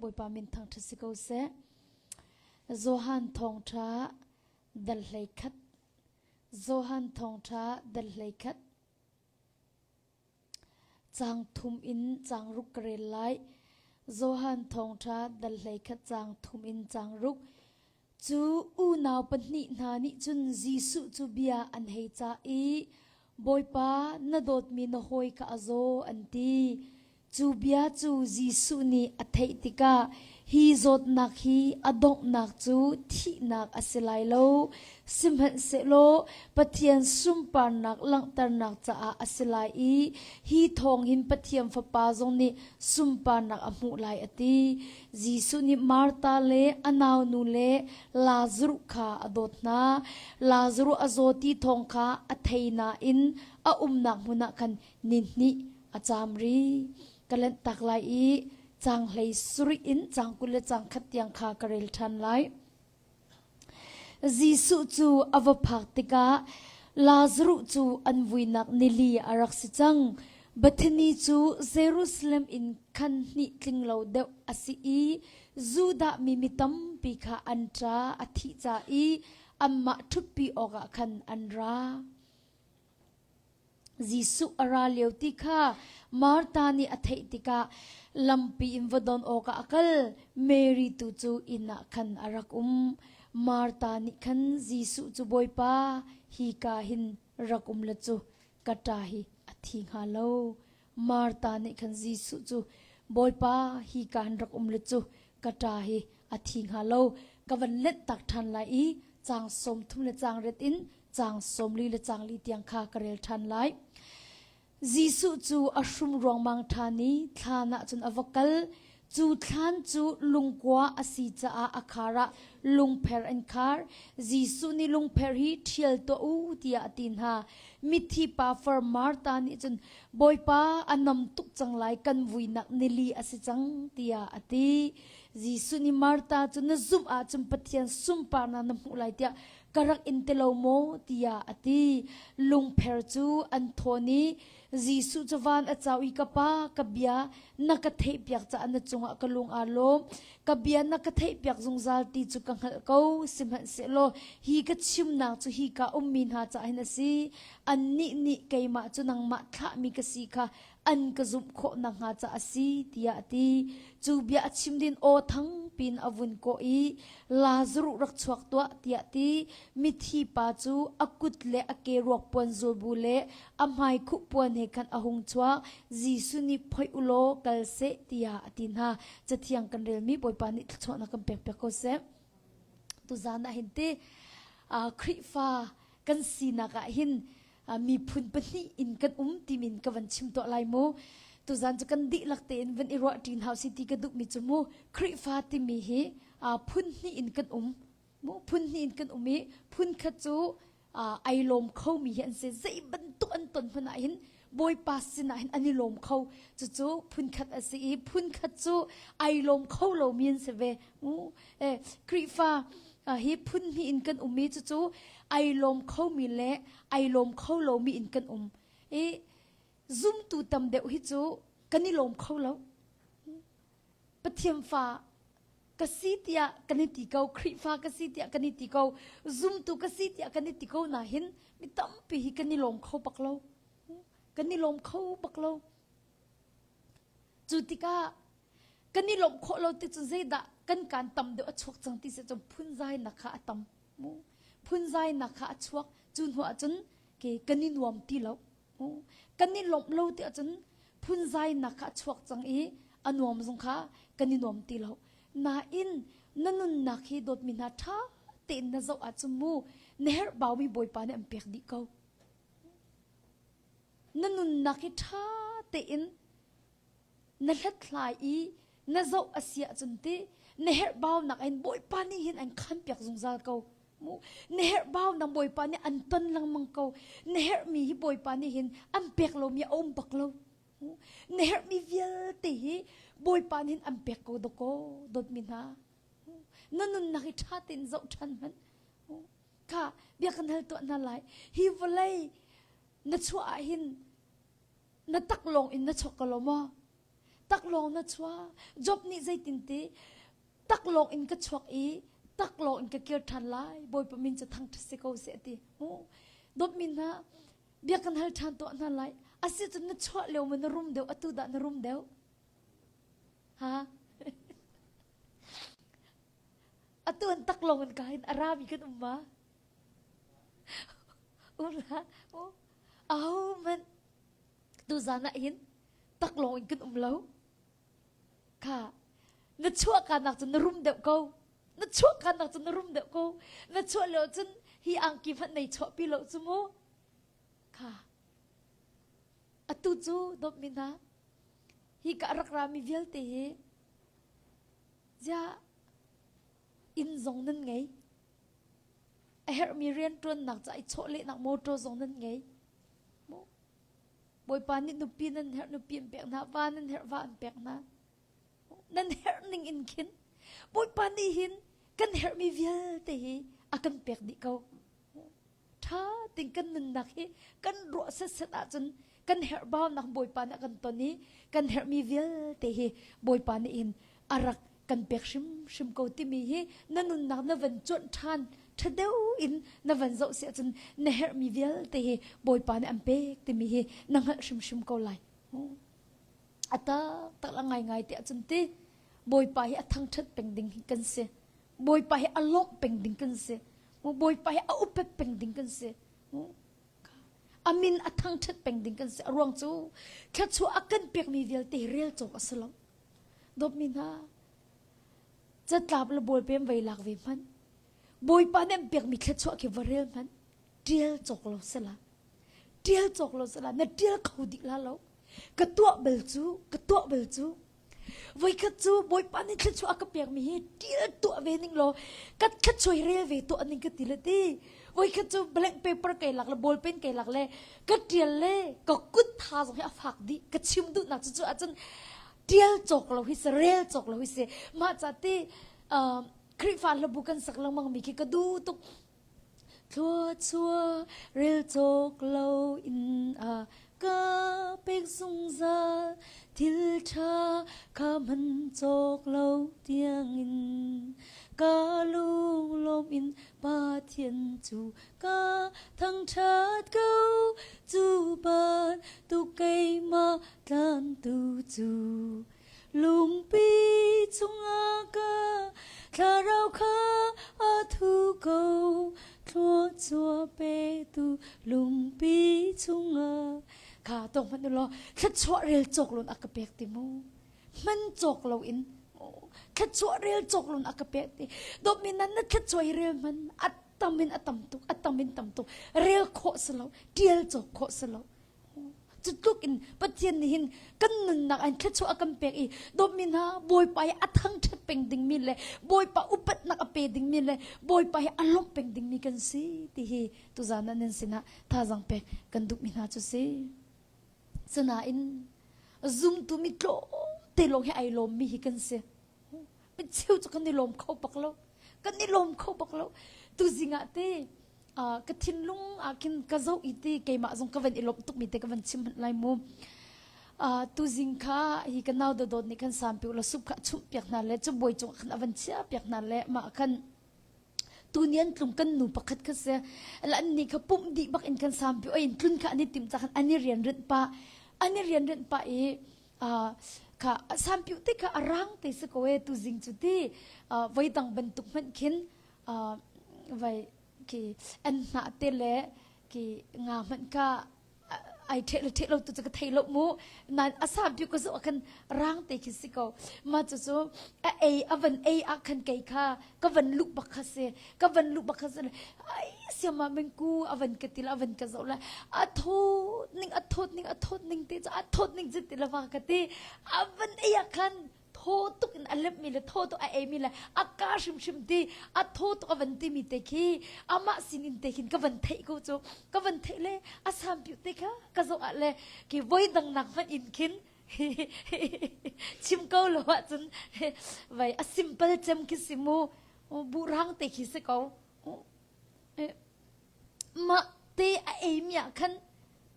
Bawipa min thangṭhat si ko seh. Johan thawngṭha dal 11. Johan thawngṭha dal 11. Caang thum in caang ruk ka rel lai. Johan thawngṭha dal 11 caang thum in caang ruk. Cu unau pahnih hna nih cun Jesuh cu bia an hei cah i, Bawipa, na dawtmi na hawi kha a zaw, an ti. Cu bia cu Jesuh nih a theih tikah hi zawtnak hi a donghnak cu thihnak a si lai lo, sihmanhsehlaw Pathian sunparnak langhternak caah a si lai i hi thawng hin Pathian Fapa zong nih sunparnak a hmuh lai a ti. Jesuh nih Martha le a naunu le Lazaruh kha a dawt hna. Lazaruh a zaw ti thawng kha a thei nain a umnak hmun ah khan nihnih a caam rih. Ka lanhtak lai i caang hlei sarih in caang 20 le caang khat tiang kha ka rel ṭhan lai. Jesuh cu a va phak tikah Lazaruh cu an vuinak nili a rak si cang. Bethany cu Jerusalem in khan hnih tling lo deuh a si i Judah mi mi tampi kha an ṭa a thih ca i anmah ṭhutpi awkah khan an ra. Jesuh a ra lio ti kha Martha nih a theih tikah lampi in va don awkah a kal. Mary tu cu inn ah khan a rak um. Martha nih khan Jesuh cu Bawipa, hika hin rak um la cu ka ṭa hi a thi hnga lo. Martha nih khan Jesuh cu Bawipa, hika hin rak um la cu ka ṭa hi a thi hnga lo. Ka van lenhtak ṭhan lai i caang 30 le caang riat in caang 40 le caang li tiang kha ka rel ṭhan lai. Jesuh cu a hrum ruangmang ṭhan i thlan ah cun a va kal. Cu thlan cu lungkua a si caah a khar ah lungpher an khar. Jesuh nih lungpher hi ṭhial tuah u tiah a ti hna. Mithi pa far Martha nih cun Bawipa a nam tuk cang lai kan vuinak nili a si cang tiah a ti. Jesuh nih Martha cu na zumh ahcun Pathian sunparnak na hmuh lai tiah ka rak in ti lo maw tiah a ti. Lungpher cu an thawn i Jesuh cu van a cau i ka pa ka bia na ka theihpiak caah na cungah ka lung aa lawm. Ka bia na ka theihpiak zungzal ti cu ka hngalh ko. Sihmanhsehlaw hi ka chimnak cu hi ka ummi hna caah hin a si. Annih nih keimah cu nangmah thlahmi ka si kha an ka zumh khawh nakhnga caah a si tiah a ti. Cu bia a chim din aw thang pin a vun kawh i Lazaruh rak chuak tuah tiah ti. Mithi pa cu a kut le a ke ruak puan zulbu le a hmai khuh puan he khan a hung chuak. Jesuh nih phoih u law kal seh tiah a ti hna. Cathiang kan relmi Bawipa nih thluachuahnak kan pek piak ko seh. Tuzan ah hin ti Khrihfa kan sinak ah hin miphun pahnih in kan um timin ka van chim tuah lai mu. Tuzan cu kan dihlak tein van i ruah ṭi hna si ti ka duhmi cu mu Khrihfa timi hi phun hnih in kan um. Mu phun hnih in kan um i phun khat cu ai lawm khomi hi an si. Zei bantuk an ton hmanh ah hin Bawipa sinah hin an i lawm kho. Cucu phun khat a si i phun khat cu ai lawm kho lomi an si ve. Mu Khrihfa hi phun hnih in kan um i cucu ai lawm khomi le ai lawm kho lomi in kan um. I zumtu tam deuh hi cu kan i lawm kho lo. Pathian fa ka si tiah kan i ti ko, Khrihfa ka si tiah kan i ti ko, zumtu ka si tiah kan i ti ko na hin mi tampi hi kan i lawm kho bak lo. Kan i lawm kho bak lo. Cu tikah kan i lawmh khawh lo ti cu zeidah kan kaan tam deuh a chuak cang ti si cun phunzainak kha a tam mu phunzainak kha a chuak cu hnu ah cun ke kan i nuam ti lo mu kan i lawmh lo ti ahcun phunzainak kha a chuak cang i a nuam zong kha kan i nuam ti lo nain na nunnak hi dawtmi hna ṭha tein na zoh ahcun mu na herh baumi bawipa nih an pek dih ko na nunnak hi ṭha tein na hlathlai i na zoh a si ahcun ti na herhbaunak in Bawipa nih hin an khanpiak zungzal ko mu na herhbaunak Bawipa nih an ton lengmang ko na herhmi hi Bawipa nih hin an pek lomi a um bak lo na herhmi vialte hi Bawipa nih hin an pek ko dawkaw dawtmi hna na nunnak hi ṭha tein zoh ṭhan hmanh kha bia kan hal tuah hna lai hi vawlei na chuah ah hin na tak lawng in na chok ko lo maw? Taklawng na chuah. Job nih zeitin ti taklawng in ka chuak i taklawng in ka kir ṭhan lai. Bawipa min cu thangṭhat si ko seh a ti. Dawtmi hna, bia kan hal ṭhan tuah hna lai. Asicun na chuah lio ma na rum deuh, atu dah na rum deuh? Ha? Atu an taklawng in ka hin a rami kan um ma? Um la? Aho hmanh tuzan ah hin taklawng in kan um lo. Kha na chuah kanak cun na rum deuh ko. Na chuah kanak cun na rum deuh ko. Na chuah lio cun hi angki hmanh nei chuah pi lo cu mu. Kha atu cu dawtmi hna hi ka rak rami vialte hi ziah inn zong nan ngei. A herhmi rianṭuannak ca i chawlehnak motor zong nan ngei. Bawipa nih nupi nan herh nupi an pek hna, va nan herh va an pek hna. Nan herh ning in khin Bawipa nih hin kan herhmi vialte hi a kan pek dih ko. Ṭha tein kan nunnak hi kan ruah setset ahcun kan herhbaunak Bawipa nih a kan ton i kan herhmi vialte hi Bawipa nih hin a rak kan pek hrimhrim ko timi hi na nunnak na van cuanh ṭhan ṭha deuh in na van zoh si ahcun na herhmi vialte hi Bawipa nih an pek timi hi na hngalh hrimhrim ko lai. A taktak a ngaingai ti ahcun ti Bawipa hi a thangṭhat peng ding hi kan si. Bawipa hi a lawmh peng ding kan si. Bawipa hi a upat peng ding kan si. A min a thangṭhat peng ding kan si. A ruang cu thluachuah a kan pekmi vialte hi rel cawk a si lo. Dawtmi hna, catlap le bawlpen vei lak ve hmanh. Bawipa nih an pekmi thluachuah khi va rel hmanh. Ṭial cawk lo sala. Ṭial cawk lo sala. Na ṭial kho dih la lo. Ka tuah bal cu, ka tuah bal cu. Voikhat cu Bawipa nih thluachuah a ka pekmi hi ṭial tuah ve ning law ka thluachuah hi rel ve tuah ning ka ti le ti. Voikhat cu blank paper kai lak le ballpen kai lak le ka ṭial le ka kut tha zong hi a fak dih. Ka chim duhnak cu cu ahcun ṭial cawk lo hi si, rel cawk lo hi si. Mah ca ti Khrihfa hlabu kan sak lengmang mi khi ka duh tuk. Thluachuah rel cawk lo in a ka pek zungzal thil ṭha kha hman cawk lo tiangin ka lunglawm in Pathian cu ka thangṭhat ko cu bantuk keimah tlantu cu Lungpi chungah ka thlarau kha a thu ko, thluachuah petu lungpi chungah. Kha tawk hmanh u law thluachuah rel cawk lon a ka pek ti mu. Hman cawk lo in thluachuah rel cawk lon a ka pek ti. Dawtmi nan na thluachuah hi rel hman a tam in a tam tuk, a tam in tam tuk. Rel khawh si lo, tial cawk khawh si lo. Cu tluk in Pathian nih hin kan nunnak an thluachuah a kan pek i dawtmi hna Bawipa hi a thangṭhat peng dingmi le Bawipa upatnak a pe dingmi le Bawipa hi a lawmh peng dingmi kan si ti hi tuzaan ah nan sinah thazaang pek kan duhmi hna cu si. Sinain zumtu mi tlawmte lawng hi ai lawmmi hi kan si. Micheu cu kan i lawm kho bak lo. Kan i lawm kho bak lo. Tuzing ah te ka thinlung ah khin ka zoh i ti keimah zong ka van i lawmh tukmi te ka van chim hmanh lai mu. Tuzing kha hi ka nau dawdawt nih khan sampi la sup kha chumh piak hna le cabuai cung khan a van chia piak hna le mah khan tunian tlung kan nu pakhat kha si an nih kha pumh dih bak in kan sampi oi in tlun kha an i tim ca khan an i rian rinh pa an i rian rinh pa i kha sampiu te kha a rang te si ko e tuzing cu ti voi dang bantuk hmanh khin vai khi an hnah te le khi nga hmanh kha ai ṭheh le ṭheh lo tu cu ka thei lo mu nain a sampiu ka zoh ah khan rang te khi si ko ma cu cu a ei a van ei ah khan kei kha ka van luh bak kha si ka van luh bak kha si ai siama mengku a van ka ti la a van ka zoh la a thawt ning a thawt ning a thawt ning te cu a thawt ning cu ti la va ka ti a van ei ah khan thaw tuk in a lemh mi le thaw tuk a ei mi le a ka hrimhrim ti a thaw tuk a van ti mi te khi amah sin in te khin ka van theih ko cu ka van theih le a sampiu te kha ka zoh ah le ki voi dang nak hmanh in khin chim ko lo ahcun vai a simple cem khi si mu buhrang te khi si ko mah te a ei mi ah khan.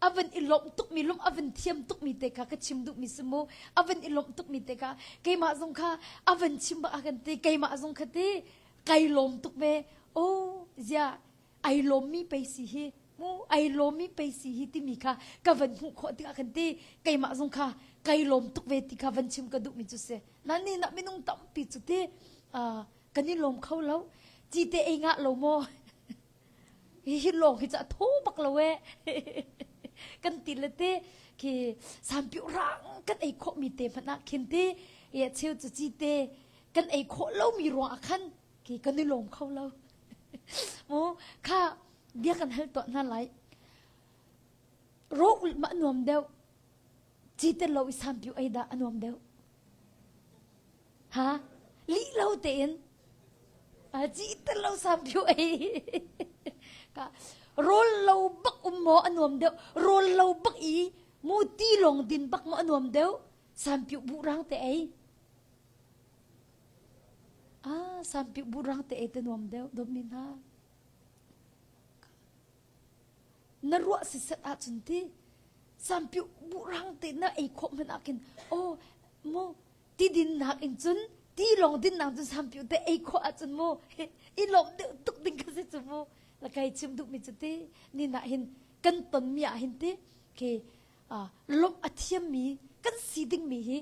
A van i lawmh tukmi lawmh a van thiam tukmi te kha ka chim duhmi si mu. A van i lawmh tukmi te kha keimah zong kha a van chim bak a kan ti keimah zong kha ti kai lawm tuk ve. Oh zia ai lawmmi pei si hi mu ai lawmmi pei si hi timi kha ka van hmuh khawh tikah khan ti keimah zong kha kai lawm tuk ve ti kha van chim ka duhmi cu si. Na ni na minung tampi cu ti kan i lawm kho lo. Cite ei ngah lo maw? Hihi lawng hi cu a thaw bak lo ee. kan ti le te khi sampiu rang kan ei khawh mi te hmanh ah khin ti e cheu cu ci te kan ei khawh lo mi ruang ah khan khi kan i lawm kho lo. Mu kha bia kan hal tuah hna lai. Ro ulh ma nuam deuh. Ci te lo i sampiu ei dah a nuam deuh. Ha? Lih lo tein ci tel lo sampiu ei. Ka rawl lo bak um maw a nuam deuh. Rawl lo bak i mu ti lawng din bak maw a nuam deuh. Sampiu buhrang te ei. Ah, sampiu buhrang te ei te nuam deuh dom min ha. Na ruah siset ahcun ti sampiu buhrang te na ei khawh hmanh ah khin oh mu ti dinnak in cun ti lawng dinnak cun sampiu te ei khawh ahcun mu i lawm deuh tuk ding ka si cu mu la kai chim duhmi cu ti ni nah hin kan tonmi ah hin ti khi lawmh a thiammi kan si dingmi hi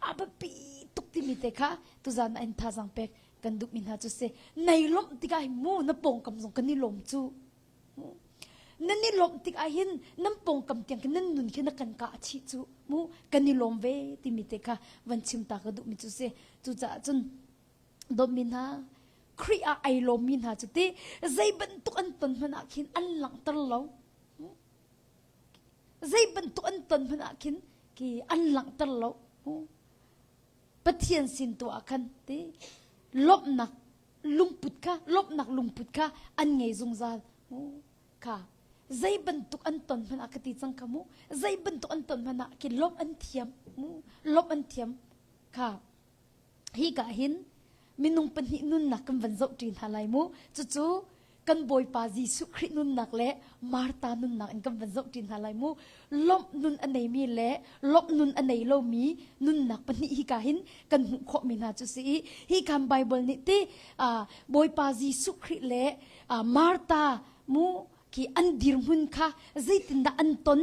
a biapi tuk timi te kha tuzan ah in thazaang pek kan duhmi hna cu si nei lawmh tikah hin mu na pawngkam zong kan i lawm cu Nan i lawmh tikah hin nan pawngkam tiang khi nan nun khi na kan kah chih cu mu kan i lawm ve timi te kha van chim ta ka duhmi cu si. Cucaah cun dawtmi hna Khrih ah ai lawmmi hna cu ti zei bantuk an ton hmanh ah khin an langhter lo. Zei bantuk an ton hmanh ah khin ki an langhter lo. Pathian sin tu ah khan ti lawmhnak lungput kha lawmhnak lungput kha an ngei zungzal kha zei bantuk an ton hmanh ah ka ti cang kha mu zei bantuk an ton hmanh ah khi lawmh an thiam mu lawmh an thiam kha hi ka hin minung pahnih nunnak kan van zoh ṭi hna lai mu cucu kan Bawipa Jesuh Khrih nunnak le Martha nunnak in kan van zoh ṭi hna lai mu. Lawmh nun a neimi le lawmh nun a nei lomi nunnak pahnih hi ka hin kan hmuh khawhmi hna cu si i hi kan Bible nih ti Bawipa Jesuh Khrih le Martha mu khi an dirhmun kha zeitindah an ton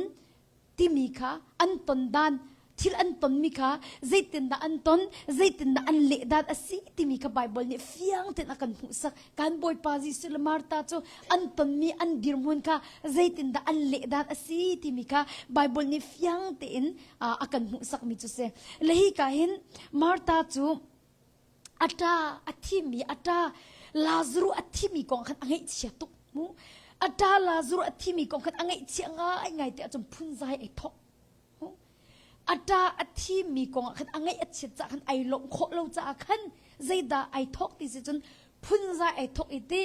timi kha an ton dan thil an tonmi kha zeitindah an ton zeitindah an leh dan a si timi kha Bible nih fiang tein a kan hmuhsak kan Bawipa Jesuh le Martha cu an tonmi an dirhmun kha zeitindah an leh dan a si timi kha Bible nih fiang tein a kan hmuhsakmi cu si le hi ka hin Martha cu a ṭa a thimi a ṭa Lazarus a thimi kong khan a ngaihchia tuk mu a ṭa Lazarus a thimi kong khan a ngaihchia ngai ngai te ahcun phunzai ai thawk a ṭa a thimi kong ah khan a ngaih a chiat caah khan ai lawmh khawh lo caah khan zeidah ai thawk ti si cun phunzai ai thawk i ti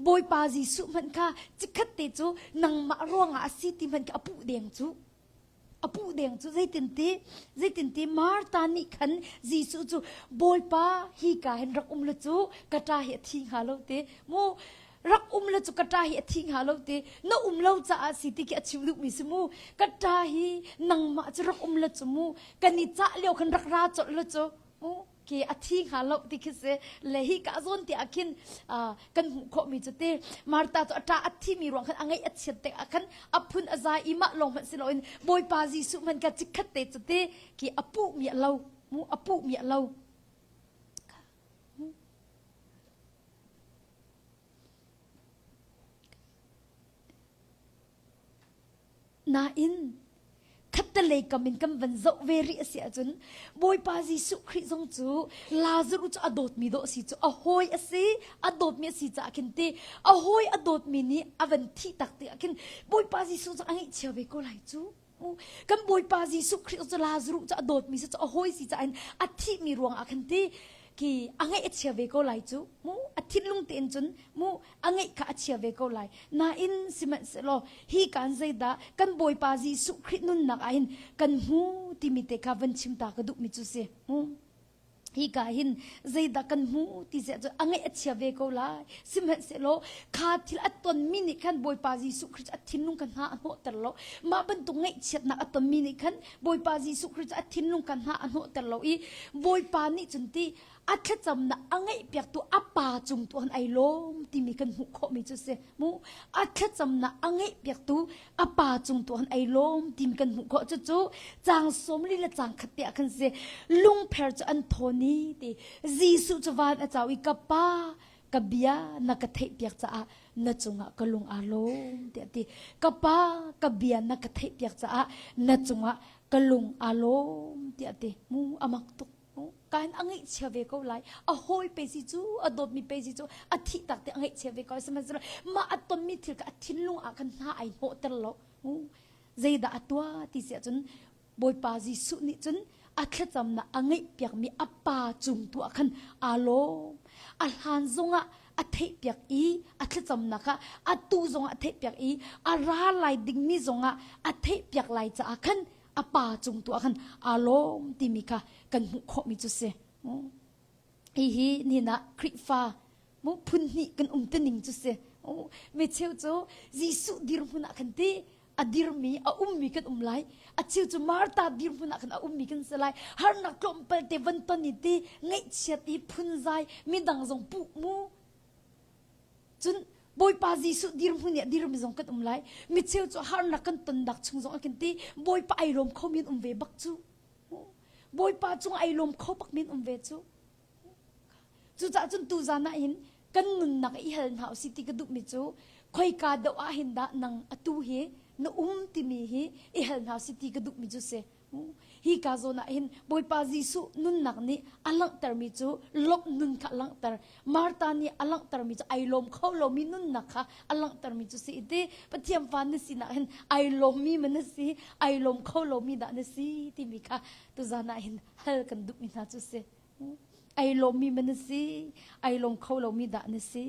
Bawipa Jesuh hmanh kha chikkhat te cu nangmah ruangah a si ti hmanh kha a puh deng cu A puh deng cu zeitinti zeitinti Martha nih khan Jesuh cu Bawipa hi ka hin rak um la cu ka ṭa hi a thi hnga lo te mu rak um la cu ka ṭa hi a thi hnga lo te na um lo caah si ti khi a chim duhmi si mu ka ṭa hi nangmah cu rak um la cu mu kan i cah lio khan rak ra colh la cu mu khi a thi hnga lo ti khi si le hi ka zawn ti ah khin kan hmuh khawhmi cu ti Martha cu a ṭa a thimi ruang khan a ngaih a chiat tik ah khan a phun a zai i mah lawng hmanh si loin Bawipa Jesuh hmanh kha chikkhat te cu ti khi a puhmi a lo mu a puhmi a lo Nain khattelei kam in kan van zoh ve rih a si ahcun Bawipa Jesuh Khrih zong cu Lazarus cu a dawtmi dawh a si cu a hawi a si a dawtmi a si caah khin ti a hawi a dawtmi nih a van thih tak tikah khin Bawipa Jesuh cu a ngaihchia ve ko lai cu. Kan Bawipa Jesuh Khrih cu Lazarus cu a dawtmi si cu a hawi si caah in a thihmi ruangah khan ti ki a ngaih a chia ve ko lai cu mu a thinlung tein cun mu a ngeih kha a chia ve ko lai nain sihmanhsehlaw hi kan zeidah kan Bawipa Jesuh Khrih nunnak ah hin kan hmu timi te kha van chim ta ka duhmi cu si mu. Hika hin zeidah kan hmu ti siah cun a ngaih a chia ve ko lai. Sihmanhsehlaw kha thil a tonmi nih khan Bawipa Jesuh Khrist a thinlung kha hna a hnawhter lo. Mah bantuk ngaihchiatnak a tonmi nih khan Bawipa Jesuh Khrist a thinlung kha hna a hnawhter lo i Bawipa nih cun ti a thlacamnak a ngaihpiaktu a pa cung tu han ai lawm timi kan hmuh khawhmi cu si. Mu a thlacamnak a ngaihpiaktu a pa cung tu han ai lawm timi kan hmuh khawh cucu caang sawmli le caang khat te ah khan si lungpher cu an thawn i ti Jesuh cu van a cau i ka pa ka bia na ka theihpiak caah na cungah ka lung aa lawm tiah ti ka pa ka bia na ka theihpiak caah na cungah ka lung aa lawm tiah ti mu amak tuk Kain a ngaihchia ve ko lai. A hawi pe si cu, a dawtmi pe si cu, a thih tak te a ngaihchia ve ko. Sihmanhsehlaw mah a tonmi thil kha a thinlung ah khan hna ai hnawhter lo. Zeidah a tuah ti si ahcun Bawipa Jesuh nih cun a thlacamnak a ngeihpiakmi a pa cung tu ah khan aa lawm. A hlan zongah a theihpiak i a thlacamnak ah atu zongah a theihpiak i a ra lai dingmi zongah a theihpiak lai caah khan a pa cung tu ah khan aa lawm timi kha kan hmuh khawhmi cu si. Hihi nihin ah Khrihfa mu phun hnih kan um tining cu si. Mi cheu cu Jesuh dirhmun ah khan ti a dirmi a ummi kan um lai. A cheu cu Martha dirhmun ah khan a ummi kan si lai. Harnak tlawmpal te van ton i ti ngaihchiat i phunzai midang zong puh mu Cun Bawipa Jesuh dirhmun i a dirmi zong kan um lai. Micheu cu harnak kan tonnak chung zong a kan ti. Bawipa ai lawm kho mi an um ve bak cu. Bawipa cung ai lawm kho bak mi an um ve cu. Cucaah cun tuzan ah hin kan nunnak i hal hna usih ti ka duhmi cu khoika deuh ah hin dah nang atu hi na um timi hi i hal hna usih ti ka duhmi cu si. Hi ka zawn ah hin Bawipa Jesuh nunnak nih a langhtermi cu lawmh nun kha a langhter. Martha nih a langhtermi cu ai lawm kho lomi nunnak kha a langhtermi cu si ti Pathian fa na sinak hin ai lawmmi ma na si, ai lawm kho lomi dah na si timi kha tuzan ah hin hal kan duhmi hna cu si. Ai lawmmi ma na si, ai lawm kho lomi dah na si.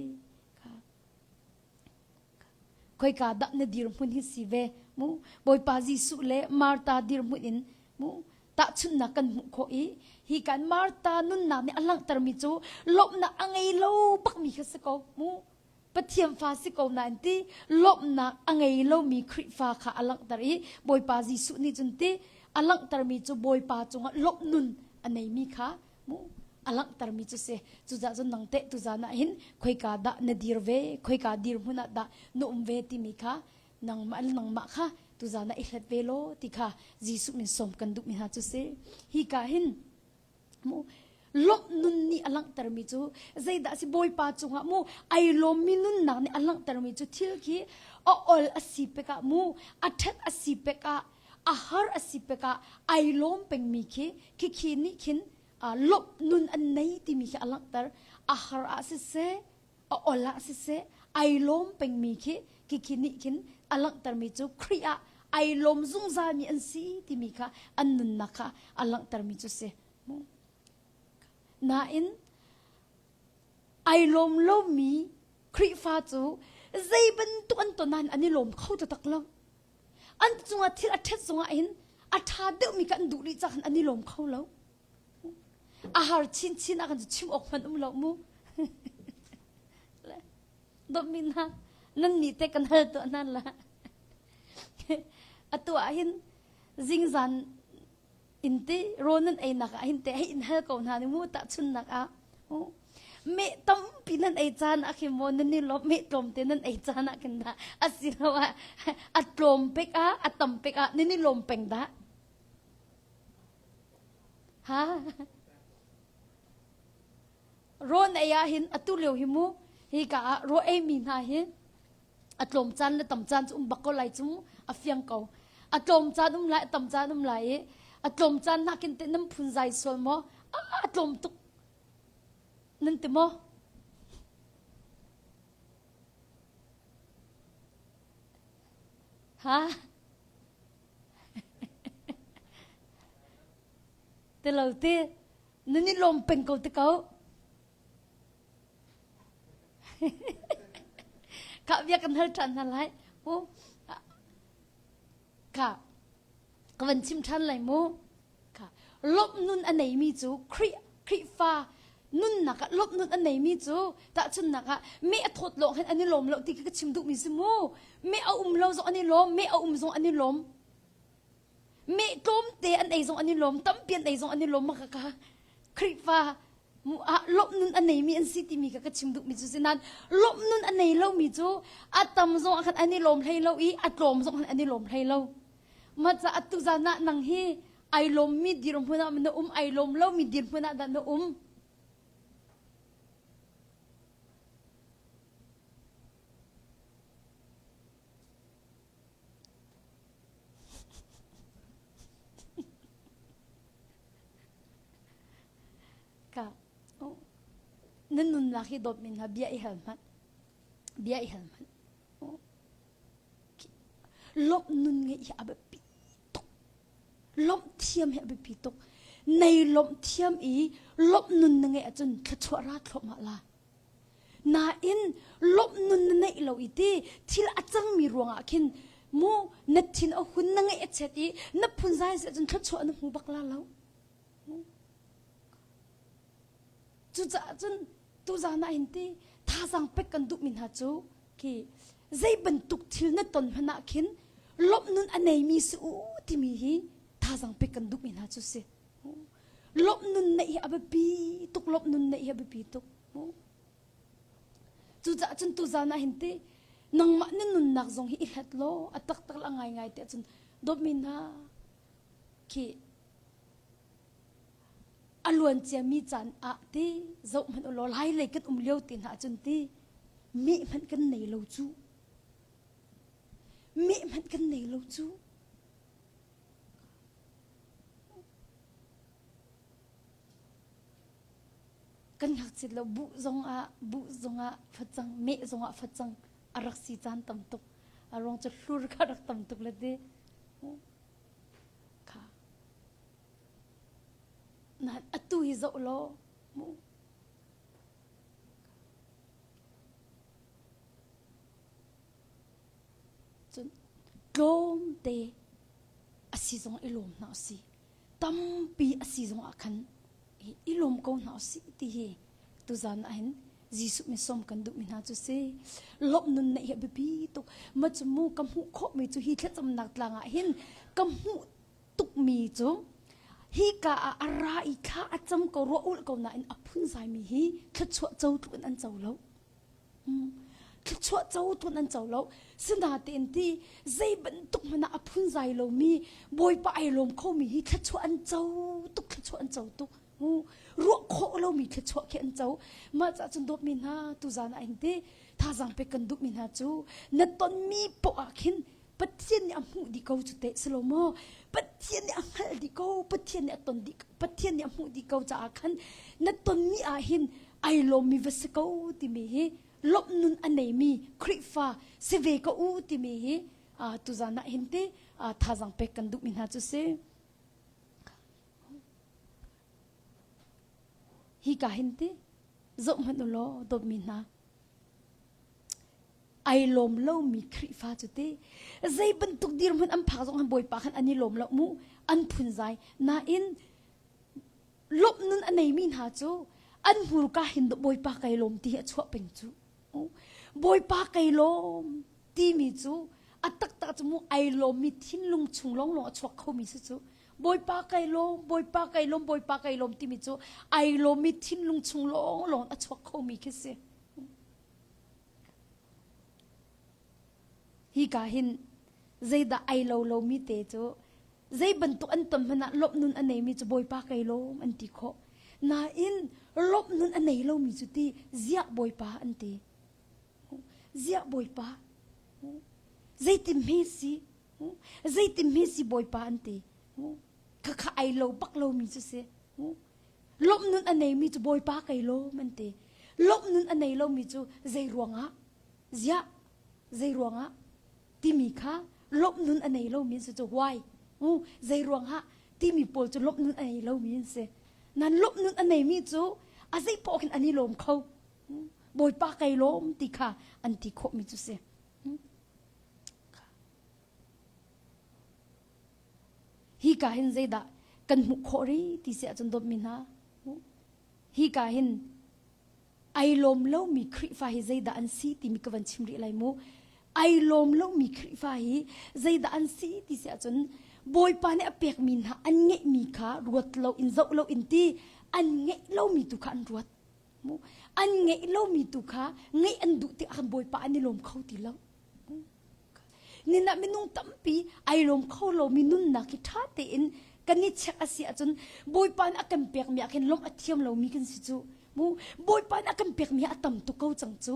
Khoika dah na dirhmun hi si ve mu Bawipa Jesuh le Martha dirhmun in mu tahchunhnak kan hmuh khawh i hi kan Martha nunnak nih a langhtermi cu lawmhnak a ngei lo bakmi kha si ko mu Pathian fa si ko nain ti lawmhnak a ngei lomi Khrihfa kha a langhter i Bawipa Jesuh nih cun ti a langhtermi cu Bawipa cungah lawmh nun a neimi kha mu a langhtermi cu si cucaah cun nang teh tuzan ah hin khoika dah na dir ve khoika dirhmun ah dah na um ve timi kha nangmah nangmah kha tuzan ah i hlat ve law ti kha Jesuh min sawm kan duhmi hna cu si hi ka hin mu lawmh nun nih a langhtermi cu zeidah si bawipa cungah mu ai lawmmi nunnak nih a langhtermi cu thil khi a ol a si pek ah mu a ṭhat a si pek ah a har a si pek ah ai lawm pengmi khi khikhi nih khin lawmh nun an nei timi khi a langhter a har ah siseh a ol ah siseh ai lawm pengmi khi khikhi nih khin a langhtermi cu Khrih ah ai lawm zungzalmi an si timi kha an nunnak kha a langhtermi cu si nain ai lawm lomi Khrihfa cu zei bantuk an ton nain an i lawm kho taktak lo An cungah thil a ṭhat zongah hin a ṭha deuhmi kha an duh rih caah an i lawm kho lo. A har chinchin ah kan cu chim awk hmanh um lo mu. Dawtmi hna, nan nih te kan hal tuah hna la. Atu ah hin zingzan in ti rawl nan einak ah hin te hei in hal ko hna ni mu tahchunnak ah meh tampi nan ei caan ah khin maw nan i lawm meh tlawmte nan ei caan ah khin dah asiloah a tlawm pek ah a tam pek ah nan i lawm peng dah ha rawn ei ah hin atu lio hi mu hi ka ah raw ei mi hna hi a tlawm caan le tam caan cu um bak ko lai cu a fiang ko a tlawm caan um lai a tam caan um lai i a tlawm caan nakin te nan phun zai sual maw a tlawm tuk nan ti maw ha ti lo ti nan i lawm peng ko ti ko Kha bia kan hal ṭhan hna lai. Mu. Kha ka van chim ṭhan lai mu. Kha lawmh nun a neimi cu Khrih. Khrihfa nunnak ah lawmh nun a neimi cu tahchunhnak ah meh a thawt lawng hin an i lawm lo ti khi ka chim duhmi si mu. Meh a um lo zong an i lawm, meh a um zong an i lawm. Meh tlawmte an ei zong an i lawm, tampi an ei zong an i lawm maka ka Khrihfa ah lawmh nun a neimi an si timi kha ka chim duhmi cu si nain lawmh nun a nei lomi cu a tam zong ah khan an i lawm hlei lo i a tlawm zong khan an i lawm hlei lo. Mah caah tuzan ah nang hi ai lawmmi dirhmun ah na um ai lawm lomi dirhmun ah dah na um? Ka oh, nan nunnak hi dawt min hna bia i hal hmanh bia i hal hmanh oh. Lawmh nun ngeih hi a biapi tuk lawmh thiam hi a biapi tuk nei lawmh thiam i lawmh nun na ngeih ahcun thluachuah ra thluahmah la Nain lawmh nun na neih lo i ti thil a cangmi ruangah khin mu na thin a hun na ngaih a chiat i na phunzai si ahcun thluachuah na hmu bak la lo. Cucaah cun tuzaan ah hin ti thazaang pek kan duhmi hna cu khi zei bantuk thil na ton hmanh ah khin lawmh nun a neimi si u timi hi thazaang pek kan duhmi hna cu si. Lawmh nun neih hi a biapi tuk lawmh nun neih hi a biapi tuk. Cucaah cun tuzaan ah hin ti nangmah na nunnak zong hi i hlat law a taktak la ngaingai te cun dawtmi hna khi a luan ciami caan ah ti zoh hmanh u law lai lei kan um lio te hna cun ti meh hmanh kan nei lo cu meh hmanh kan nei lo cu Kan ngakchit lo buh zongah buh zongah facang meh zongah facang a rak si caan tam tuk a ruang cu hlur kha rak tam tuk le ti kha na atu hi zoh law mu Cun tlawmte a si zong i lawm hna usih. Tampi a si zong ah khan i lawm ko hna usih ti hi tuzan ah hin Jesuh min sawm kan duhmi hna cu si. Lawmh nun neih hi a biapi tuk. Ma cu mu ka hmuh khawhmi cu hi thlacamnak tlang ah hin ka hmuh tukmi cu hi ka ah a ra i thla a cam ko ruah ulh ko nain a phunzaimi hi thluachuah co tluk in an co lo. Thluachuah co tun an co lo. Sinain ti zei bantuk hmanh ah a phunzai lomi Bawipa ai lawm khomi hi thluachuah an co tuk thluachuah an co tuk. Ruah khawh lomi thluachuah khi an co. Mah caah cun dawtmi hna tuzaan ah hin ti thazaang pek kan duhmi hna cu na tonmi poah ah khin Pathian nih a hmuh dih ko cu teh si lo maw? Pathian nih a hngalh dih ko, Pathian nih a ton dih, Pathian nih a hmuh dih ko caah khan na tonmi ah hin ai lawmmi va si ko timi hi lawmh nun a neimi Khrihfa si ve ko u timi hi tuzaan ah hin ti thazaang pek kan duhmi hna cu si. Hi ka hin ti zoh hmanh u law dawtmi hna ai lawm lomi Khrihfa cu ti zei bantuk dirhmun an phak zong han Bawipa khan an i lawm lo mu an phunzai nain lawmh nun a neimi hna cu an hmurka hin Bawipa kai lawm ti hi a chuah peng cu Bawipa kai lawm timi cu a taktak cu mu ai lawmmi thinlung chung lawnglawng a chuak khomi si cu Bawipa kai lawm Bawipa kai lawm Bawipa kai lawm timi cu ai lawmmi thinlung chung lawnglawng a chuak khomi khi si Hika hin zeidah ai lo lomi te cu zei bantuk an ton hmanh ah lawmh nun a neimi cu Bawipa kai lawm an ti khawh. Nain lawmh nun a nei lomi cu ti ziah Bawipa an ti. Ziah Bawipa. Zeitin hme si? Zeitin hme si Bawipa an ti. Khakha ai lo bak lomi cu si. Lawmh nun a neimi cu Bawipa kai lawm an ti. Lawmh nun a nei lomi cu zei ruangah? Ziah zei ruangah? Timi kha lawmh nun a nei lomi an si cu why? U zei ruangah? Timi pawl cu lawmh nun a nei lomi an si. Nan lawmh nun a neimi cu a zei paoh khin an i lawm kho. Bawipa kai lawm ti kha an ti khawhmi cu si. Hi ka hin zeidah kan hmuh khawh rih ti si ahcun dawtmi hna. Hi ka hin ai lawm lomi Khrihfa hi zeidah an si timi ka van chim rih lai mu. Ai lawm lomi Khrihfa hi zeidah an si ti si ahcun Bawipa nih a pekmi hna an ngeihmi kha ruat lo in zoh lo in ti an ngeih lomi tu kha an ruat. Mu an ngeih lomi tu kha ngeih an duh tikah khan Bawipa an i lawm kho ti lo. Nina minung tampi ai lawm kho lomi nunnak hi ṭha tein kan i check a si ahcun Bawipa nih a kan pekmi ah khin lawmh a thiam lomi kan si cu. Mu Bawipa nih a kan pekmi a tam tuk ko cang cu.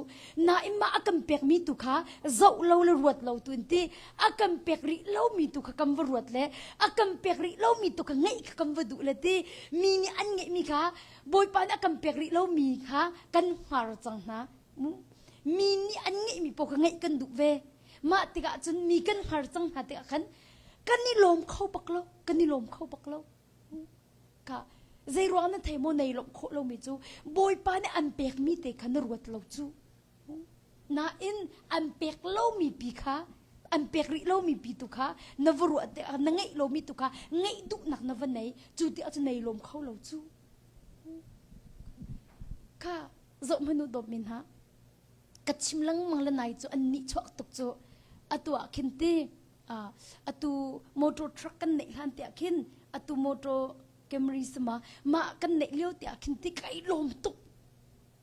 Nain mah a kan pekmi tu kha zoh lo le ruat lo tu in ti a kan pek rih lomi tu kha kan va ruat le a kan pek rih lomi tu kha ngeih kha kan va duh le ti mi nih an ngeihmi kha Bawipa nih a kan pek rih lomi kha kan hngar cang hna. Mu mi nih an ngeihmi paoh kha ngeih kan duh ve. Mah tikah cun mi kan hngar cang hna tikah khan kan i lawm kho bak lo, kan i lawm kho bak lo. Ka zei ruang na thei maw nei lawmh khawh lomi cu Bawipa nih an pekmi te kha na ruat lo cu. Nain an pek lomi pi kha an pek rih lomi pi tu kha na va ruah tikah na ngeih lomi tu kha ngeih duhnak na va nei cu ti ahcun nei lawm kho lo cu. Kha zoh hmanh u dawt min ha. Ka chim lengmang le nai cu an nih chuak tuk cu atu ah khin ti atu motor truck kan neih hlan tiah khin atu motor Camry sama mah kan neih lio tiah khin ti kai lawm tuk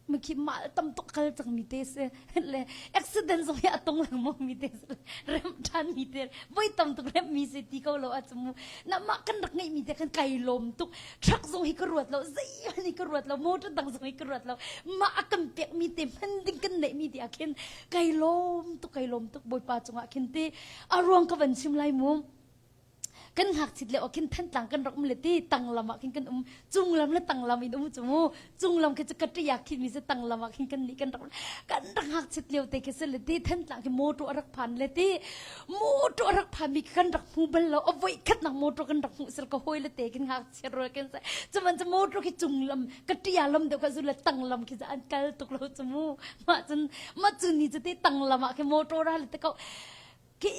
mikhi mal tam tuk kal cang mi te se le accident zong hi a tong lengmang mi te se rem than mi te voi tam tuk rem mi se ti ko lo a chu mu na mah kan rak ngeih mi te kan kai lawm tuk truck zong hi ka ruat lo zeihmanh hi ka ruat lo motor dang zong hi ka ruat lo mah a kan pek mi te hman ding kan neih mi ti ah khin kai lawm tuk kai lawm tuk bawipa cungah khin ti a ruang ka van chim lai mu kan ngakchit le khin thantlang kan rak um le ti tanglam ah khin kan um cunglam le tanglam in um cu mu cunglam khi cu ka ṭiak khin mi si tanglam ah khin kan nih kan rak kan rak ngakchit lio te khi si le ti thantlang khi motor a rak phan le ti motor a rak phan mi kan rak hmu bal lo a voi khat nak motor kan rak hmuh sel ka hoi le te khin ngakchia rual kan se cuman cu motor khi cunglam ka ṭia lam deuh kha zu le tanglam khi an kal tuk lo cu mu mah cun mah cu ni cu ti tanglam ah khi motor ra le te ko khi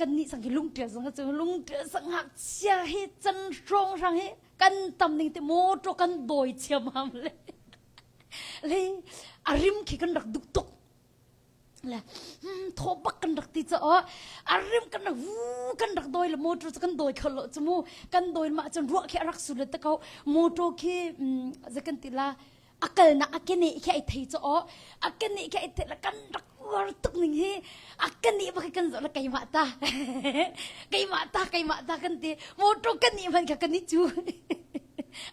kan nih sang khi lungṭial zong cu lungṭial sang ngakchia hi can hrawng hrang hi kan tam ning te motor kan dawi chiam ham le le a rim khi kan rak duk tuk le thaw bak kan rak ti cha a rim kan rak vu kan rak dawi le motor cu kan dawi kho lo chu mu kan dawi ma cun ruah khi a rak sur le te ko motor khi ze kan ti la a kalnak a kene khi ai thei cho a kene khi ai thei la kan rak uar tuk ning hi a kene bak kan zoh la keimah ta keimah ta keimah ta kan ti motor kan nih man kha kan i cu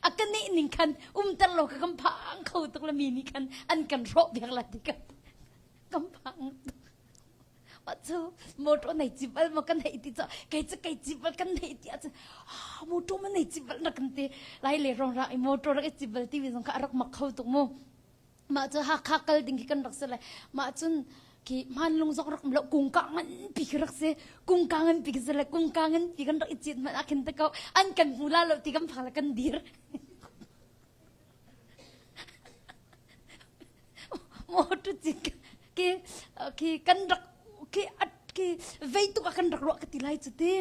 a kene ning khan umter lo ka kan phang kho tuk la mi nih khan an kan hrawh biak la ti kan kan phang tuk Mah cu motor nei cip bal ma kan hei ti cu kei cu kei cip bal kan hei ti ahcun ah motor ma nei cip bal na kan ti lai le rong ra i motor rak i cip bal ti mi zong kha a rak mak kho tuk mu mah cu Hakha kal ding khi kan rak si lai mah cun khi hmanlung zong rak um lo kungka nganpi khi rak si kungka nganpi khi si le kungka nganpi kan rak i cit hmanh ah khin te ko an kan hmu la lo ti kan phang le kan dir Motor cin ki ki kan rak ki at ki vei tuk ah kan rak ruah ka ti lai cu ti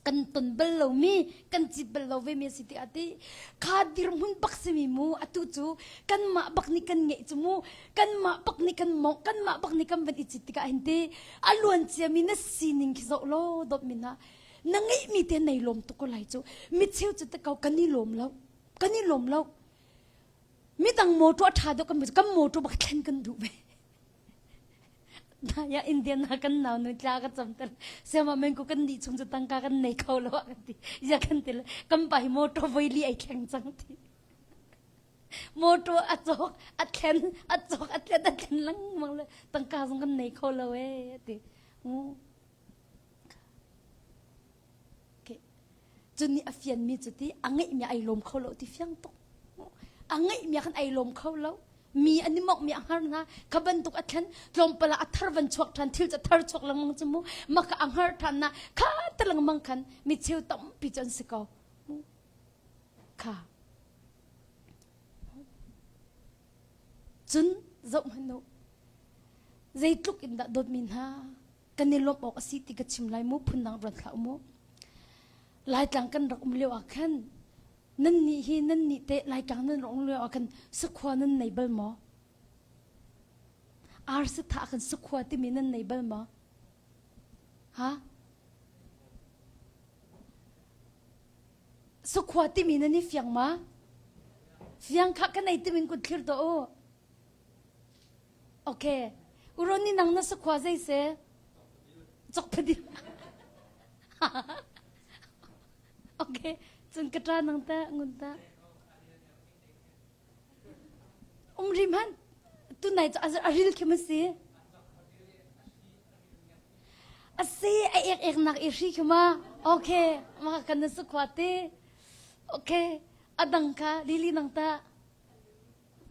kan ton bal lomi kan cit bal lo ve mi a si ti ati kha dirhmun bak simi mu atu cu kanmah bak nih kan ngeih cu mu kanmah bak nih kan mong kanmah bak nih kan van i cit tikah hin ti a luan ciami na sining khi zoh law dawt min ha na ngeihmi te nei lawm tuk ko lai cu mi cheu cu te ko kan i lawm lo kan i lawm lo midang motor a ṭha deuh kan kan motor bak thlen kan duh ve ya Indian na kan nau nu tla ka cham tel sema men ko kan ni chung chu tangka kan nei kho lo kan ti ya kan ti kan pa hi motor voi li ai thleng cang ti motor a chok a thlen a chok a thlen a thlen lengmang le tangka zong kan nei kho lo e ti Cun nih a fianmi cu ti a ngeihmi ai lawm kho lo ti fiang tuk. A ngeihmi ah khan ai lawm kho lo. Mi an i mawkmi a hngar hna. Kha bantuk a thlen tlawmpal ah a thar van chuak ṭhan thil cu a thar chuak lengmang cu mu. Mah kha a hngar ṭhan na kha te lengmang khan mi cheu tampi cu an si ko. Kha. Cun zoh hmanh u. Zeitluk in dah dawtmi hna kan i lawmh awk a si ti ka chim lai mu phundang ruat hlah u mu. Laitlang kan rak um lio ah khan. Nan nih hi nan nih teh Laitlang nan rong lio ah khan sakhua nan nei bal maw? Ar sathah khan sakhua timi nan nei bal maw? Ha? Sakhua timi nan i fiang ma? Fiang kha ka nei timin kun thlir to u. Okay. Uron ni nang na sakhua zei se? Chok phadi. Okay. Cun ka ṭa nang ta ngun ta. Um rim han tunai cu a ril khi ma si. A si a ek ek nak i hri khi ma. Okay. Ma kan na sakhua te. Okay. A dang kha lili nang ta.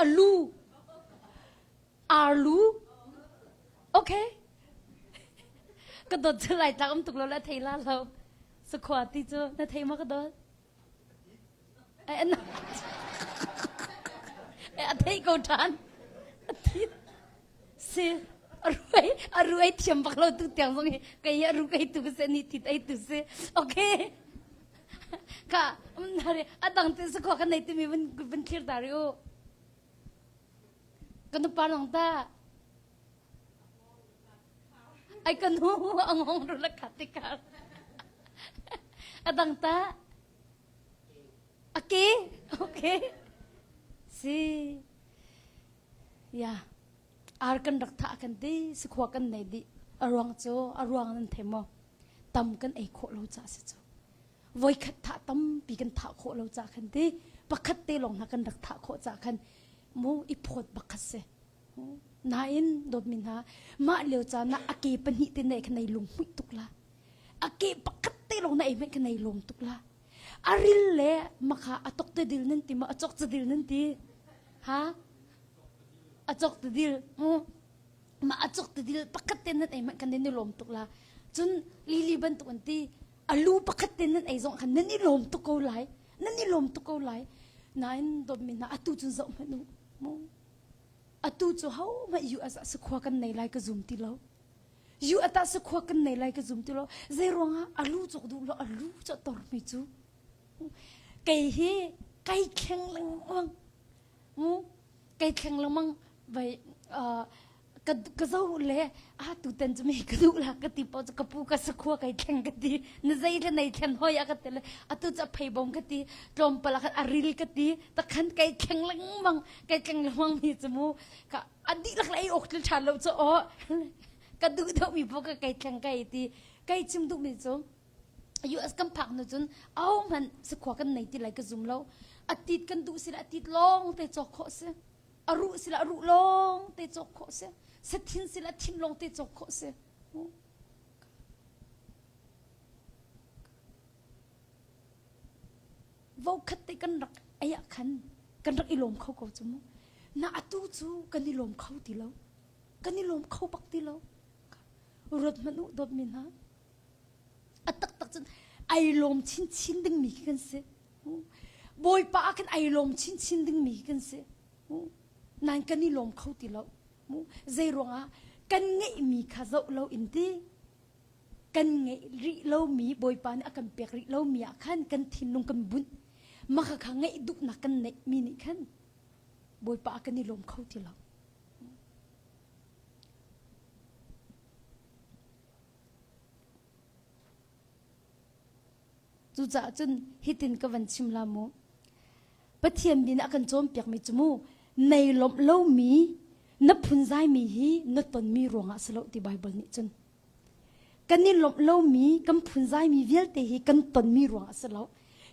A lu. Arlu. Okay. Ka dawt cu lai tlak um tuk lo la thei la lo. Sakhua ti cu na thei ma ka dawt? Ai an a thei ko ṭhan. A thi si a ruai a ruai thiam bak lo tu tiang zong hi kei a ru kei tu ka se ni thit ei tu si. Okay. Ka um nari a dang te sakhua ka nei timi vun vun thlir ta ri u. Ka nupa nang ta. Ai ka nu a ngong ru la khat tikar. A dang ta. A ke. Okay. Si. Ya. Ar kan rak thah kan ti sikhua kan nei di. A ruang cu a ruang nan thei maw? Tam kan ei khawh lo ca si cu. Voikhat thah tampi kan thah khawh lo ca khan ti pakhat te lawng hna kan rak thah khawh ca khan mu i phawt bakhat si. Nain dawtmi hna mah lio caan ah a ke pahnih te nei kha nei lung hmuih tuk la. A ke pakhat te lawng na ei hmanh kha nei lawm tuk la. A ril le makha a tok te dil nan ti ma a chok dil nan ti. Ha? A chok te dil. Mu mah a chok te dil pakhat te nan ei hmanh khan nan i lawm tuk la. Cun lili bantuk an ti a lu pakhat te nan ei zong khan nan i lawm tuk ko lai. Nan i lawm tuk ko lai. Nain dawtmi hna atu cun zoh hmanh u. Mu Atu cu hohmanh US ah sakhua kan nei lai ka zum ti lo. US ah sakhua kan nei lai ka zum ti lo. Zei ruangah a lu cawk duh lo, a lu cu a tormi cu. Kei hi kai thleng lengmang. Mu kai thleng lengmang vai uh, ka ka zo le a tutan cu mi ka duh la ka ti po cu ka pu ka sakhua kai thleng ka ti na zei le nei thlen hoi a ka ti le atu cu a pheibom ka ti tlawmpal ah khan a ril ka ti takhan kai thleng lengmang kai tleng lengmang mi cu mu ka a dihlak le ei awk tlil ṭhan lo cu aw ka duh deuh mi po ka kai thleng kai ti kai chim duh mi cu US kan phak nu cun au hmanh sakhua kan nei ti lai ka zum lo atit kan duh sila atit lawng te cawk khawh si a ruh sila a ruh lawng te cawk khawh si sathin sila thin lawng te cawk khawh si Vokhat te kan rak ei ah khan kan rak i lawm kho ko cu mu. Na atu cu kan i lawm kho ti lo. Kan i lawm kho bak ti lo. Ruat hmanh u dawtmi hna. A taktak cun ai lawm chinchin dingmi khi kan si. Bawipa ah khan ai lawm chinchin dingmi khi kan si. Nain kan i lawm kho ti lo. Zei ruangah kan ngeihmi kha zoh lo in ti kan ngeih rih lomi Bawipa nih a kan pek rih lomi ah khan kan thinlung kan bunh mah kha ngeih duhnak kan neihmi nih khan Bawipa ah kan i lawm kho ti lo. Cucaah cun hitin ka van chim la mu. Pathian min a kan cawnpiakmi cu mu nei lawmh lomi na phunzaimi hi na tonmi ruangah si lo ti Baibal nih cun. Kan i lawmh lomi kan phunzaimi vialte hi kan tonmi ruangah si lo.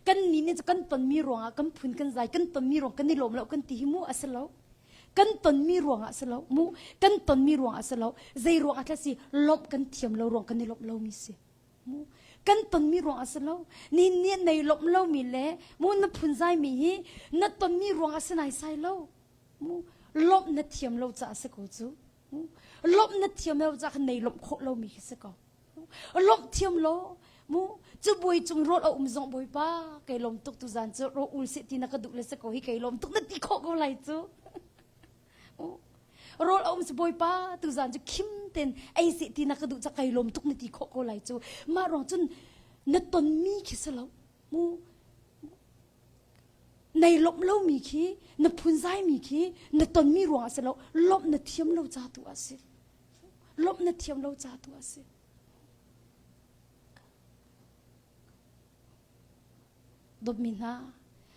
Kan nih nih cu kan tonmi ruangah kan phun kan zai kan tonmi ruang kan i lawm lo kan ti hi mu a si lo. Kan tonmi ruangah si lo mu kan tonmi ruangah si lo. Zei ruangah thla si lawmh kan thiam lo ruang kan i lawmh lomi si. Kan tonmi ruang a si lo. Nihin ni nei lawmh lomi le mu na phunzaimi hi na tonmi ruang a si naisai lo. Mu lawmh na thiam lo caah a si ko cu. Lawmh na thiam lo caah khan nei lawmh khawh lomi khi si ko. Lawmh thiam lo mu cu buai cung rawl a um zong bawipa kei lawm tuk tu zan cu ro ul seh ti na ka duh le si ko hi kei lawm tuk na ti khawh ko lai cu. Rawl a um si bawipa tuzaan cu khim ten ei seh ti na ka duh ca kai lawm tuk na ti khawh ko lai cu mah ruang cun na tonmi khi si lo mu. Nei lawmh lomi khi na phunzaimi khi na tonmi ruang ah si lo lawmh na thiam lo ca tu ah si. Lawmh na thiam lo ca tu ah si. Dawtmi hna,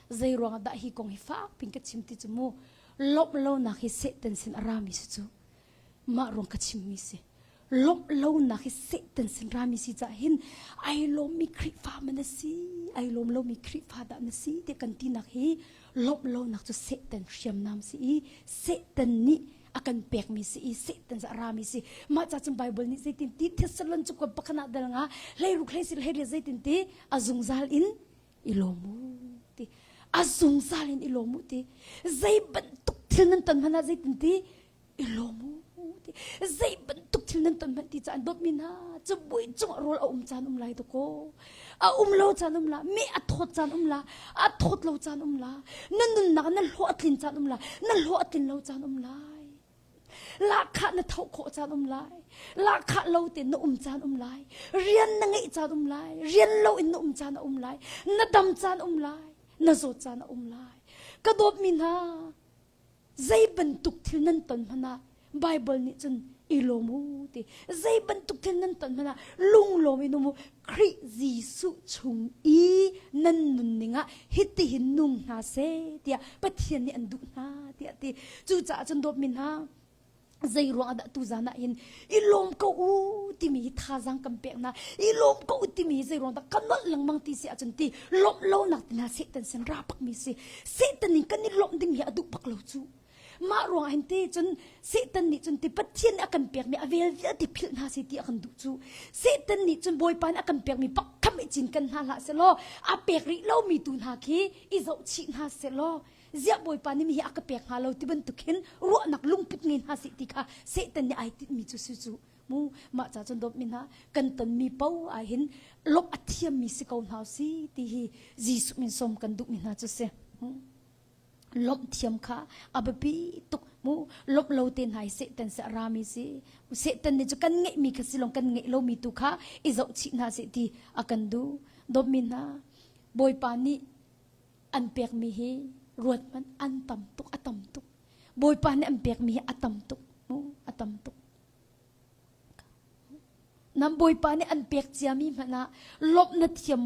zei ruang dah hi kong hi fak pin ka chim ti cu mu lawmh lonak hi Satan sin a rami si cu mah ruang ka chimmi si. Lawmh lonak hi Satan sin rami si cah hin ai lawmmi Khrihfa man na si, ai lawm lomi Khrihfa dah na si ti kan tinak hi lawmh lonak cu Satan hriamnam si i Satan nih a kan pekmi si i Satan a rami si. Mah ca cun Bible nih zeitin ti Thessalon cu pakhat ah dal nga hleiruk hlei sil hlei zeitin ti a zungzal in i lawm u ti a zungzal in i lawm u ti zei bantuk thil nan ton hmanh ah zeitin ti i lawm u ti zei bantuk thil nan ton hmanh ti caan dawtmi hna cabuai cung ah rawl a um caan um lai dakaw a um lo caan um la mi a thawt caan um la a thawt lo caan um la na nunnak na hlawh a tlin caan um la na hlawh a tlin lo caan um lai lahkhah na tho khawh caan um lai lahkhah lo te na um caan um lai rian na ngeih caan um lai rian lo in na um caan a um lai na dam caan um lai na zawt caan a um lai ka dawtmi hna zei bantuk thil nan ton hmanh ah Bible nih cun i lawm u ti zei bantuk thil nan ton hmanh ah lunglawm in um u Khrih Jesuh chung i nan nunning ah hitihin nung hna seh tiah Pathian nih an duh hna tiah ti cucaah cun dawtmi hna zei ruang ah dah tuzan ah hin i lawm ko u timi hi thazaang kan pek hna i lawm ko u timi hi zei ruang dah kan nolh lengmang ti si ahcun ti lawmh lonak ti hna Satan sin ra bak mi si Satan nih kan i lawmh ding hi a duh bak lo cu mah ruang ah hin ti cun Satan nih cun ti Pathian nih a kan pekmi a vel vialte philh hna si ti a kan duh cu Satan nih cun Bawipa nih a kan pekmi pakhat i cin kan hna hlah selaw a pek rih lomi tu hna khi i zohchih hna selaw ziah Bawipa nih mi hi a ka pek hnga lo ti bantuk hin ruahnak lungput ngei hna sih ti kha Satan nih ai tinhmi cu si cu mu mah ca cun dawtmi hna kan tonmi po ah hin lawmh a thiammi si ko hna si ti hi Jesuh min sawm kan duhmi hna cu si lawmh thiam kha a biapi tuk mu lawmh lo te hna hi Satan si a rami si Satan nih cu kan ngeihmi kha si long kan ngeih lomi tu kha i zohchih hna sih ti a kan duh dawtmi hna Bawipa nih an pekmi hi ruat hmanh an tam tuk a tam tuk Bawipa nih an pekmi hi a tam tuk mu a tam tuk Nam Bawipa nih an pek ciami hmanh ah lawmh na thiam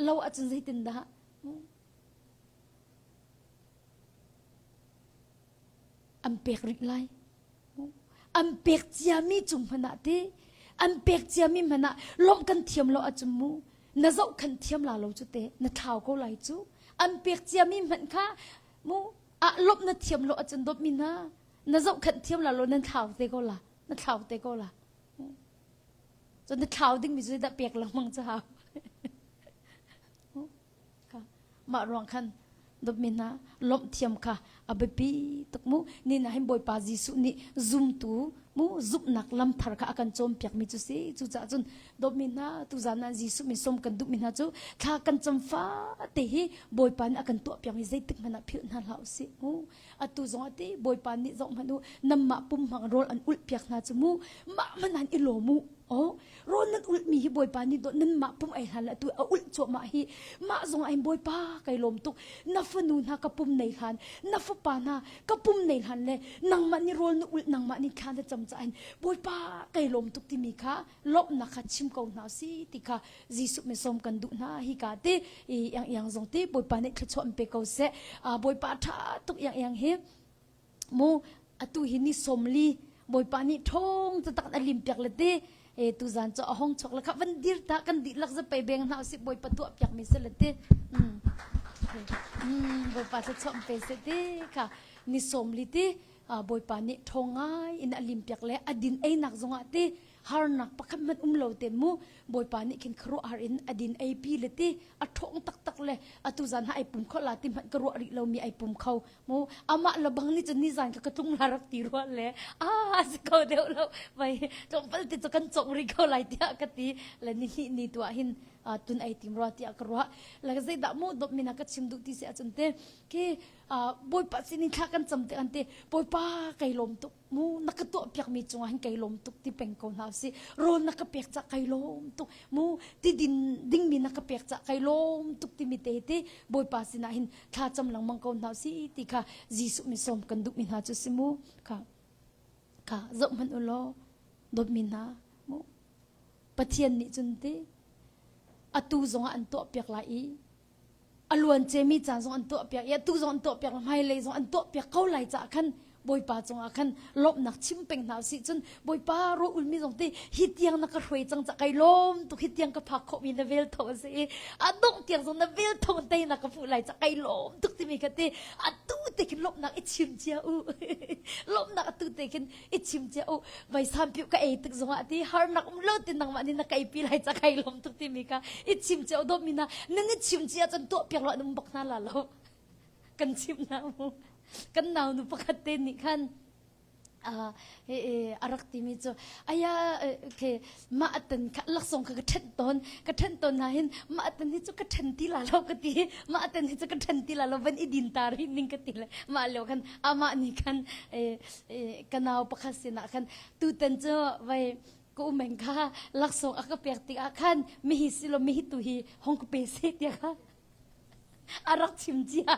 lo ahcun zeitindah an pek rih lai an pek ciami cung hmanh ah ti an pek ciami hmanh ah lawmh kan thiam lo ahcun mu na zohkhan thiam la lo cu te na thlau ko lai cu an pek ciami hmanh kha mu ah lawmh na thiam lo ahcun dawtmi hna na zohkhan thiam la lo nan thlau te ko la na thlau te ko la cun na thlau dingmi cu dah pek lengmang cu hau Mah ruang khan dawtmi hna lawmh thiam kha a biapi tuk mu. Ni na hin Bawipa Jesuh nih zumtu mu zumhnak lam thar kha a kan cawnpiakmi cu si. Cucaah cun dawtmi hna tuzan ah Jesuh min sawm kan duhmi hna cu thla kan cam fate hi Bawipa nih a kan tuahpiakmi zeitik hmanh ah philh hna hlah usih mu. Atu zong ah ti Bawipa nih zoh hmanh u nanmah pum hmang rawl an ulh piak hna cu mu mah hmanh an i lawm u. Oh, rawl nan ulhmi hi Bawipa nih dawt nanmah pum ei hlan le atu a ulh cuahmah hi mah zong ah hin Bawipa kai lawm tuk na fanu hna ka pum nei hlan na fapa hna ka pum nei hlan le nangmah nih rawl na ulh nangmah nih thla na cam caah hin Bawipa kai lawm tuk timi kha lawmhnak kha chim ko hna si ti kha Jesuh min sawm kan duh hna hi ka ti i iang iang zong ti Bawipa nih thluachuah in pe ko seh Bawipa tha tuk iang iang hi mu atu hi ni 40 bawipa nih ṭhawng taktak a lim piak le ti e tuzan cu a hong chok le kha van dir ta kan dihlak za pei beng hna usih bawipa tuah piak mi se le ti bawipa thluachuah pe se ti kha ni 40 ti bawipa nih ṭhawng ngai in a lim piak le a din einak zongah ti harnak pakhat hmanh um lo ten mu bawipa nih khin khuaruahhar in a din ei pi le ti a ṭhawng taktak le atu zan ha ai pum kho la ti hmanh ka ruah rih lomi ai pum kho mu amah le bang nih cun nizan ka ka tlung la rak ti rua le a si ko deuh lo vai tlawmpal te cu kan cong rih ko lai tiah ka ti le ni hnih ni tu ah hin tun ai tim rua tiah ka ruah le zeidah mu dop mina ka chim duh ti si ahcun te khi bawipa sinin thla kan cam te an te bawipa kai lawm tuk mu na ka tuah piak mi cungah hin kai lawm tuk ti peng ko hna. usih. Rawl na ka pek cah kai lawm tuk. Mu ti din dingmi na ka pek cah kai lawm tuk timi te te Bawipa sinah hin thla cam lengmang ko hna usih ti kha Jesuh min sawm kan duhmi hna cu si mu. Kha kha zoh hmanh u law dawtmi hna mu Pathian nih cun ti atu zongah an tuah piak lai i a luan cemi caan zong an tuah piak i atu zong an tuah piak hmailei zong an tuah piak ko lai caah khan Bawipa cungah khan lawmhnak chim peng hna usih cun Bawipa rawl ulmi zong te hi tiang na ka hruai cang ca kai lawm tuk hi tiang ka phak khawhmi na vel tho a si i a dongh tiang zong na vel tho tei na ka hmuh lai ca kai lawm tuk timi kha te atu te khin lawmhnak i chim cia u lawmhnak atu te khin i chim cia u vai sampiu ka ei tik zongah ti harnak um lo ti nangmah nih na kai pi lai ca kai lawm tuk timi kha i chim cia u dawt mi na nan i chim cia cun tuah piak lo an um bak hna la lo kan chim na mu kan nau nu pakhat te nih khan a rak timi cu aya ke mah atan kha laksawng kha ka ṭhenh tawn ka ṭhenh tawn na hin mah atan hi cu ka ṭhen ti la lo ka ti mah atan hi cu ka ṭhen ti la lo van i din ta rih ning ka ti le mah lio khan amah nih khan ka nau pakhat sinah khan tutan cu vai ka umeng kha laksawng a ka pek tikah khan mihi silo mihi tu hi hong ka pe se tiah kha a rak chim cia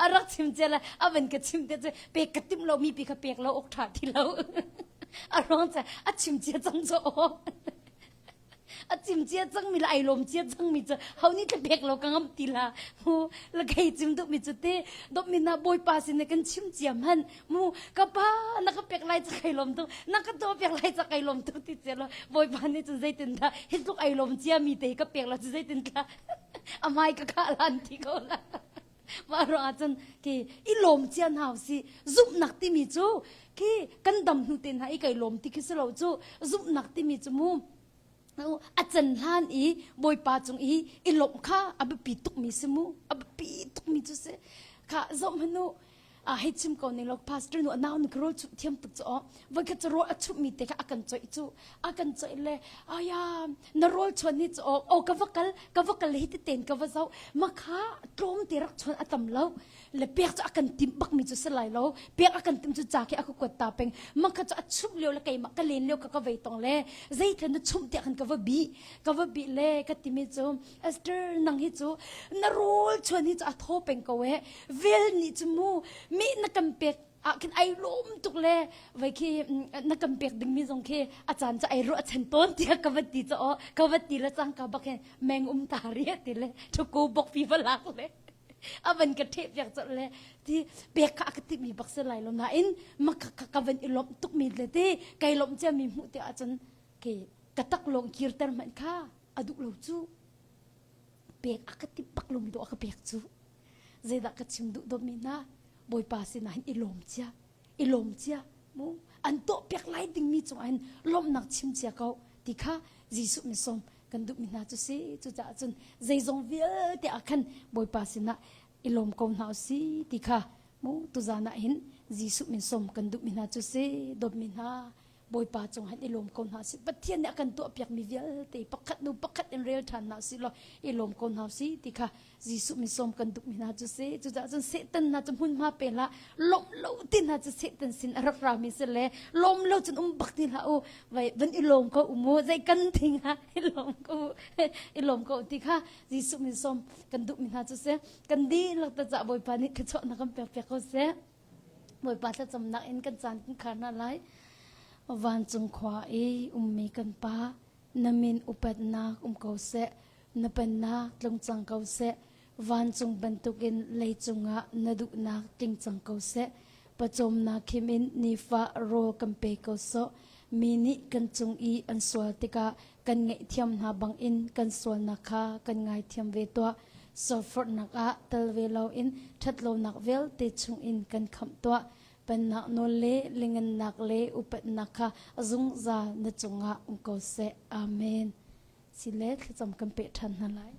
a rak chim cia le a van ka chim te cu pek ka timh lo mi pi kha pek lo ok tha ti lo a ruang ca a chim cia cang cu a chim cia cang mi le ai lawm cia cang mi cu ho nih tla pek lo ka ngam ti la mu la kei chim duh mi cu te dop mi na bawipa sin ne kan chim cia man mu ka pa na ka pek lai ca kai lawm tu na ka to pek lai ca kai lawm tu ti cia lo bawipa nih cun zeitin dah hi tluk ai lawm cia mi te ka pek lo cu zeitin tla a mai ka khah lan ti ko la mah ruang ah cun khi i lawm cia hna si zumhnak timi cu khi kan dam hnu te hna i kai lawm ti khi si lo cu zumhnak timi cu mu a can hlan i bawipa cung i i lawmh kha a biapi tukmi si mu a biapi tukmi cu si kha zoh hmanu a hei chim ko ning lo pastor nu a nau nu rawl chuh thiam tuk cu aw voi khat cu rawl a chuh mi te kha a kan coih cu a kan coih le aya na rawl chuan ni cu aw aw ka va kal ka va kal hi ti ten ka va zoh ma kha tlawm te rak chuan a tam lo le pek cu a kan tim bak mi cu si lai lo pek a kan tim cu ca khi a ka kuat ta peng ma kha cu a chumh lio le keimah ka len lio ka ka vei tong le zeithlen na chumh tiah khan ka va bi ka va bi le ka timi cu Esther nang hi cu na rawl chuan hi cu a thaw peng ko e vel nih cu mu mi na kan pek ah khin ai lawm tuk le vai khi na kan pek ding mi zong khi a caan cu ai ruah chan tawn tiah ka va ti cho ka va ti le cang ka bak hin meng um ta ri ti le thuku bok pi va lak le a van ka theh piak cho le ti pek kha ka ti mi bak se lai lo nain ma ka ka van i lawm tuk mi le ti kai lawm cia mi hmuh te ahcun ke ka tak lawng kirter hmanh kha a duh lo cu pek a ka ti bak lomi dawh a ka pek cu zeidah ka chim duh dawmi hna bawipa sinah hin i lawm cia i lawm cia mu an tuah piak lai dingmi cungah hin lawmhnak chim cia ko ti kha Jesuh min sawm kan duhmi hna cu si cucaah cun zeizong vialte ah khan bawipa sinah i lawm ko hna u si ti kha mu tuzan ah hin Jesuh min sawm kan duhmi hna cu si dawtmi hna Bawipa cung han i lawm ko hna sih. Pathian nih a kan tuahpiakmi vialte pakhat hnu pakhat in rel ṭhan hna sih law i lawm ko hna sih ti kha Jesuh min sawm kan duhmi hna cu si. Cucaah cun Satan hna cu hmunhma pe hlah. Lawmh lo ti hna cu Satan sin a rak rami si le lawm lo cun um bak ti hlah u. Vai van i lawm ko u mu. Zei kan thing ha i lawm ko u. I lawm ko ti kha Jesuh min sawm kan duhmi hna cu si. Kan dihlak ta cah Bawipa nih thluachuahnak kan pek piak ko seh. Bawipa thlacamnak in kan caan kan khar hna lai. Vancung khua i ummi kan Pa, na min upatnak um ko seh, na pennak tlung cang ko seh, vancung bantukin leicung ah na duhnak tling cang ko seh. Pawcawmnak khim in nifa rawl kan pe ko sawh. Mi nih kan cung i an sual tikah kan ngaihthiam hna bangin kan sualnak kha kan ngaithiam ve tuah. Sualforhnak ah tel ve loin ṭhatlonak vialte chungin kan khamh tuah. Pennak nawl le lingannak le upatnak kha a zungzal na cungah um ko seh. Amen. Sile thlacam kan peh ṭhan hna lai.